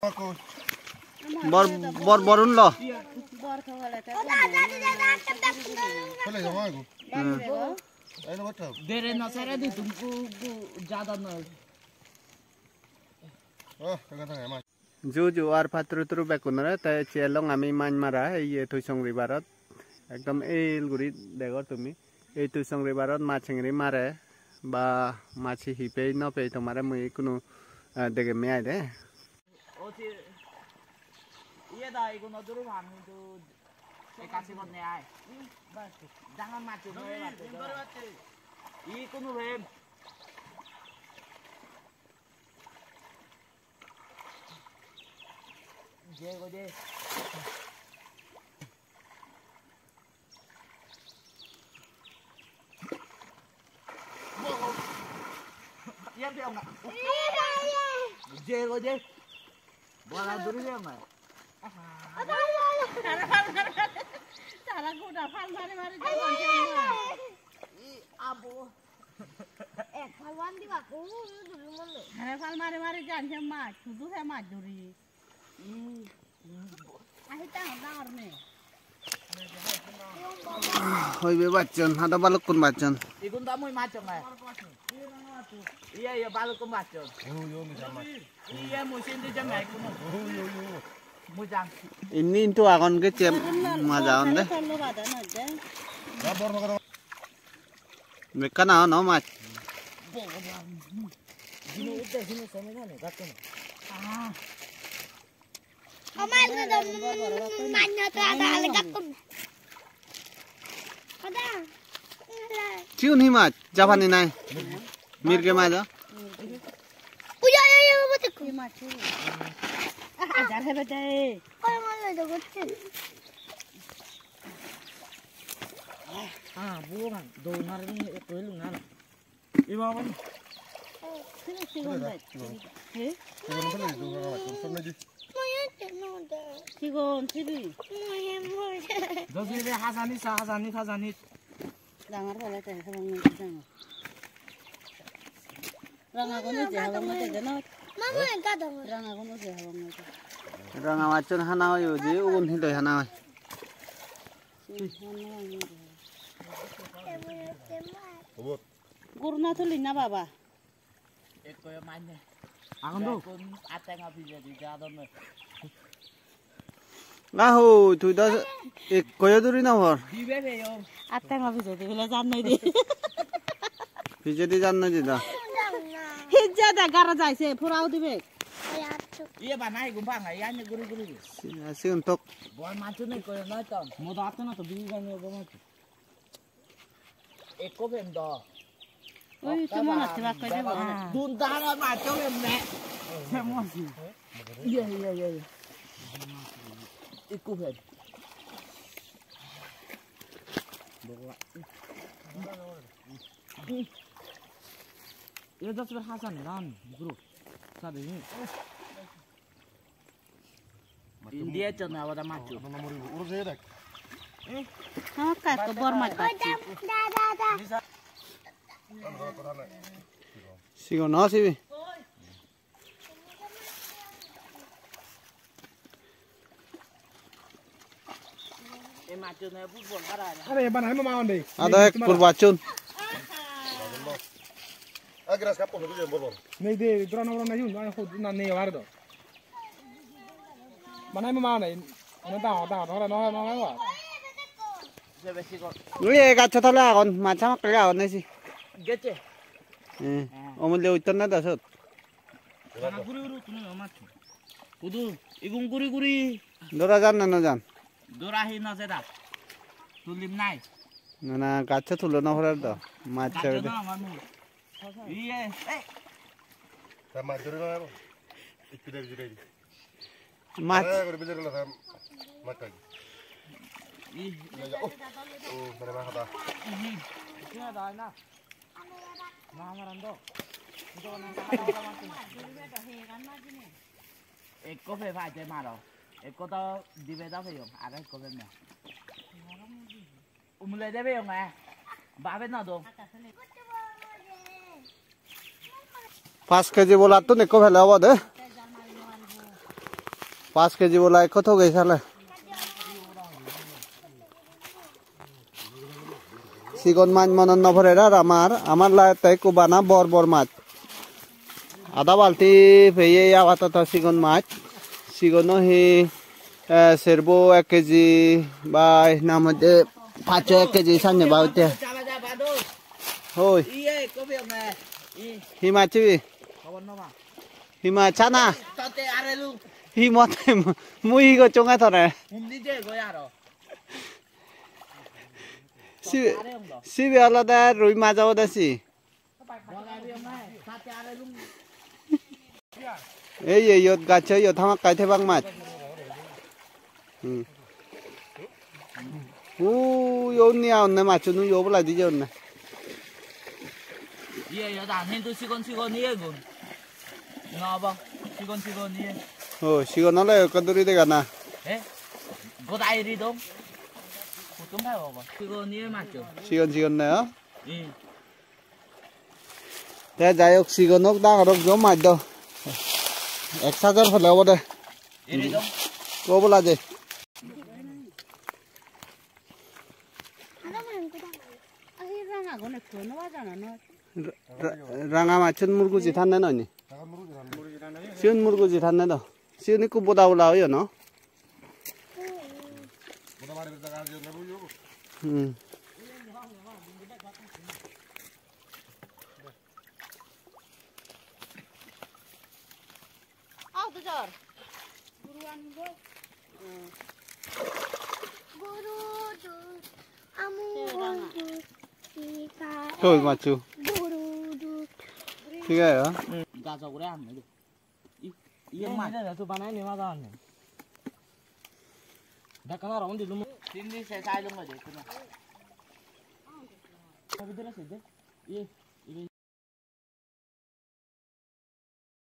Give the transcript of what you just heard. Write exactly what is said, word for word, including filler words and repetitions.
Bor, bor, borun lo. Bor to hole te. Hele jama go. Hmm. Dere no sere di tum gu gu jada no. Oh, tengah tengah mas. Ju ju ar patturu turu bekkunore, te ecche elong ami mach mara, ei ye Tuisong Riverot. Ekdom el guri degor tumi. Ei Tuisong Riverot mach hengiri mare, ba mach hi hi pei no pei tomare mui ikkunu, eh, degemme ai de. O si, iye da, igun oduru bhang hintu ekasi bonne ai. Jangan mach no ebatte. Ikkunu hem. Je go je. Iya, iya, iya. Je go je. Bola duri je, Mak. Tara, tara, tara. Tara goda phal mari mari jai. I abo. Ek phal wan diba, ko duri mon lo. Tara phal mari mari jan se mach, sudu se mach duri. Ahi tangor tangor ne. Hoibe bacchon, hada balukkun bacchon. Igun da mui machchong ai. Iya, iya, balukkun bacchon. Iya, mui sindi jam ai kuno. Mui jam. Inni hintu agon gecche maja agon de. Mekkana no mach. Jino udde, jino somedane, gakkon. Ah. Amar ko dum manyo to ada le gakkon. Ada. Sigun hi mach? Japani nai. Mirge mach do. Uya, uya, uya, bote ko. Ajar hebe de. Koi male do gotte. Ah, buo man, do nar ni to lu nar. Iba bani. Sigon sigon bai. He? Sigon bale do ga ga to samne di. Sigon sibi. Dosi re hajani sa hajani hajani. Dangar bale te habang ni dangar. Ranga gono je habang ni te no. Mama enka dong. Ranga gono je habang ni te. Ranga machon hana oyo je ugun hi loi hana oi. Obot. Guru na tuli na baba. Ekko yo mane. Agon do. Ekko atenga pijedi jadonne. Na hoi, tui do ekko yo duri no hor. Dibe peyo. Atenga pijedi bile jan noi di. Pijedi jan noi di da. Hijja da gara jaise, pura udibe. Iye bana igun banga, iye ane guri guri. Si-, sigun tok. Bor manchu nei koyo noi to. Modo ato na to, bigi gani obo manchu. Ekko pem do. Oi, tuma na tibak koi debo. Dun dara ma to pem ne. Semosi. Iya, iya, iya, iya. Ekko pem. Iya, das ber hasan dan, bro. Sade ni. India chona wada machu. Uro je dek. Ha, ka ko bor mach bacchi. Sigon no sibi. Are, banai mama onde. Ada ek pur bacchon. Agras kapo hobi je bor bor. Nei de, dura na, dura na, yun, na, na, nei, war do. Mane ma mane, ene dangor dangor, no, no, no, no. Ui, ei gaccho tole agon, mach hamakkai agon esi. Gecche. Eh, omole utton na da sot. Guri guri utton na mach. Hudu, igun guri guri. Dora jan na no jan? Dora hi no jeda. Tulim nai. Na, na, gaccho tulo no parer do. Mach gaccho chebe de. No, amar mui. Iye, ei. Ta mach dori no ebo. Ikku deri deri. Mach. Are, gori bijer lo ta mach kai. Ih. Iya, iya. Oh, oh, mane ma hada. Ih. Kya da na? Ma maran do. Ekko pe paide maro. Ekko to dibe do peyong, aro ekko pe mo. Umle de peyong, eh. Babe no do. Paanch keji bolattun ekko pele obo de. Paanch kg bola ekko togey sale. Sigon mach monot no porer ar amar, amar lagette ekko bana bor bor mach. Ada balti peye apatoto sigon mach. Sigono hi, eh, serbo ek kg ba hi nang hoide pacho ek kg sanne ba hoide. Hoi. Hi mach sibe? Hi mach sana? Hi mot, mui hi gocchonge tore? Sibe, sibe olode rui mach obode si. Ei, ei, iyot gaccho, iyot hamakkai thebak mach. Hmm. Ui, undi agonne machchun, ui oboladi jeyonne. Iye, iye, dan hintu sigon sigon iye gun. No, bo, sigon sigon iye. Oh, sigon ole ekko duri dega na. Eh? Goda iri dong. Kutum thai bo. Sigon iye machchun. Sigon sigon ne, ha? Hmm. Te jai hok, sigon hok, dangor hok, jo mach do. Ek sajor pele obode. Iri do. Ko bola je. Ra-, ra-, ranga machchun murguji thanne noi ni? Siun murguji thanne do. Siun ikku boda bola oyo no? Hmm. Aw, to jor. Guru anbo. Guru du, amu du, tika. Hoi, machu. Guru du. Thik age, ha? Gajo ugure anne. Iye mach. Iye to banai ni maja anne. Dakana ro undi lumo. Tindi se sai lumo de, tuna. Bidire se de. Iye.